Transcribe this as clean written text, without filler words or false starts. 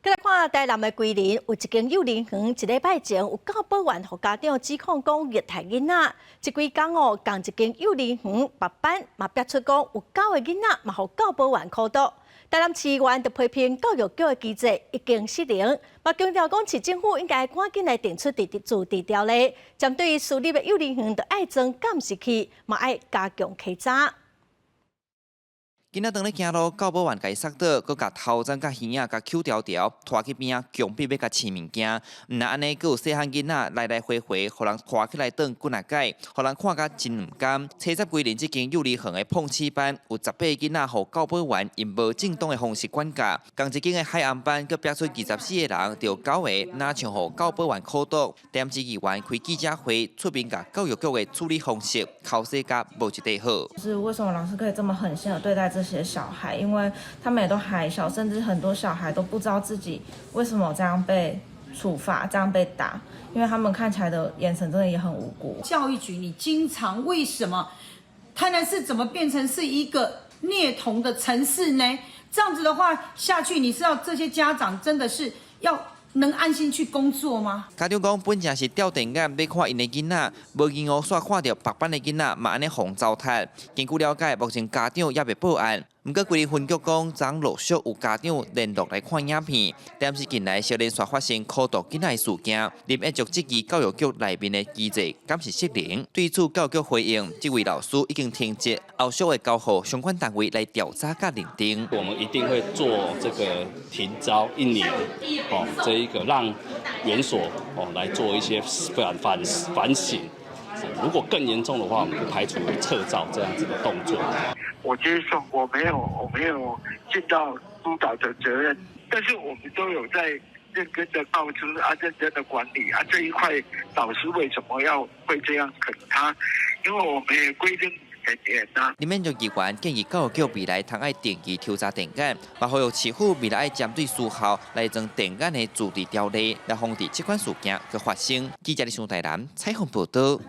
來看台南的歸仁，有一間幼兒園，一禮拜前有教保員予家長指控講虐待囡仔，這幾工哦，仝一間幼兒園別班嘛爆出講有九个囡仔嘛予教保員苦毒。台南市議員就批評教育局的機制已經失靈，嘛強調講市政府應該趕緊來定出自治條例，針對私立的幼兒園著愛裝監視器，嘛愛加強稽查。囡仔當咧行路，教保員共伊捒倒，閣共頭顳佮耳仔共抾牢牢，拖去邊仔，強逼欲共飼物件。毋但按呢，閣有細漢囡仔來來回回，予人拖起來轉幾若擺，予人看甲真毋甘。車十歸仁這間幼兒園的碰齒班，有18個囡仔予教保員用無正當的方式管教。仝一間的海岸班，閣爆出24個人，著九個若像予教保員苦毒。台南市議員開記者會，出面共教育局的處理方式，剾洗甲無一塊好。是為什麼老師可以這麼狠心的對待這些小孩？因為他們也都還小，甚至很多小孩都不知道自己為什麼這樣被處罰、這樣被打，因為他們看起來的眼神真的也很無辜。教育局，你經常為什麼台南市怎麼變成是一個虐童的城市呢？這樣子的話下去，你知道這些家長真的是要能安心去工作嗎？家長講，本正是吊電眼欲看𪜶的囡仔，無閒哦，煞看著別班的囡仔嘛按呢予糟蹋。根據了解，目前家長猶未報案。毋過歸仁分局講，昨陸續有家長聯絡來看影片，但是近來接連續發生苦毒囡仔的事件，林業局質疑教育局內面的機制敢是失靈。對此，教育局回應，這位老師已經停職，後續會交予相關單位來調查佮認定。我們一定會做這個停招一年，哦，這一個讓園所哦來做一些反省。如果更嚴重的話，我們不排除撤照這樣子的動作。我接送，我沒有盡到督導的責任，但是我們都有在認真的告知啊，認真的管理啊，這一塊老師為什麼要會這樣？可能他，因為我們也規定很嚴啊。林勉議員建議教育局未來通愛定期抽查電眼，嘛呼籲市府未來愛針對私校來裝電眼的自治條例，來防止這款事件閣發生。記者李尚台南採訪報道。